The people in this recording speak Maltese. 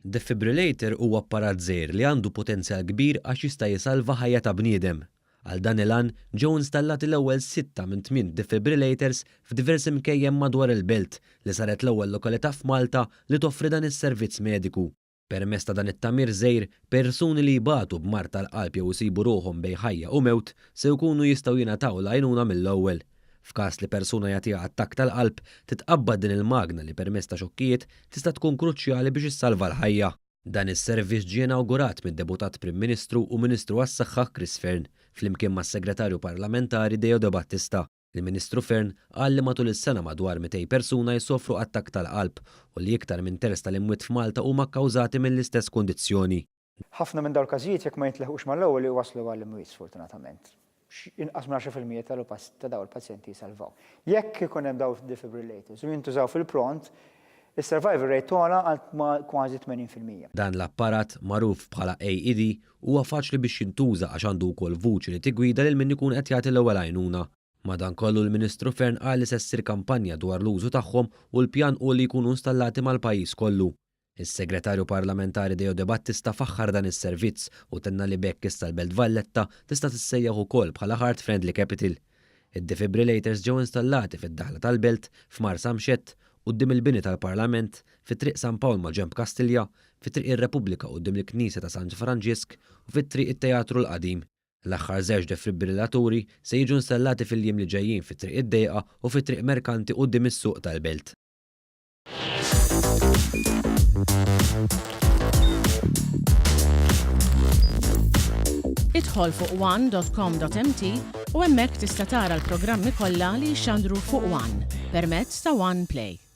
Defibrillator huwa apparat żgħir li għandu potenzjal kbir għax jista' jsalva ħajja ta' bniedem. Għal dan il-għan, ġew installati l-ewwel sitta minn tmien defibrillators f'diversi mkejjen madwar il-belt, li saret l-ewwel lokalità f'Malta li toffri dan is-servizz mediku. Permezz ta' dan it-tagħmir żgħir, persuni li jbatu b'mard tal-qalb jew isibu ruħhom bejn ħajja u mewt se jkunu jistgħu jingħataw l-għajnuna mill-ewwel. F'każ li persuna jagħtiha attakk tal-qalb, titqabbad din il-magna li permezz ta' xokkijiet tista' tkun kruċjali biex issalva l-ħajja. Dan is-servizz ġie inawgurat mid-Deputat Prim Ministru u Ministru għas-Saħħa Chris Fearne, flimkien mas-Segretarju Parlamentari Deo Debattista. Il-Ministru Fearne qal li matul is-sena madwar 200 persuna jsofru attakk tal-qalb u li iktar minn terz tal-imwiet f'Malta huma kkawżati mill-istess kundizzjoni. Ħafna minn dawn il-każijiet jekk ma jintleħqux mal-ewwel iwasslu għal imwiet sfortunatament. Inqas minn 10% ta' dawn il-pazjenti jsalvaw. Jekk ikun hemm dawn defibrillators u jintużaw fil-pront, is-survival rate togħla għal kważi 80%. Dan l-apparat, magħruf bħala AED, huwa faċli biex jintuża għax għandu wkoll vuċi li tiggwida lil min ikun qed jagħti l-ewwel għajnuna. Madankollu l-Ministru Fearne qal li se ssir kampanja dwar l-użu tagħhom u l-pjan hu li jkunu installati mal-pajjiż kollu. Is-Segretarju Parlamentari Deo Debattista faħħar dan is-servizz u tenna li b'hekk issa l-Belt Valletta tista' tissejjaħ ukoll bħala Heart Friendly Capital. Id-defibrillators ġew installati fid-daħla tal-Belt, f'Marsamxett, quddiem il-bini tal-Parlament, fi Triq San Pawl maġenb Kastilja, fi Triq ir-Repubblika quddiem il-Knisja ta' San Franġisk u fi Triq it-Teatru l-Qadim. L-aħħar żewġ defibrillaturi se jiġu installati fil-jiem li ġejjin fi Triq id-Dejqa u fi Triq Merkanti quddiem is-suq tal-Belt. Idħol fuq one.com.mt u hemmhekk tista' tara l-programmi kollha li jixxandru fuq One permezz ta' One Play.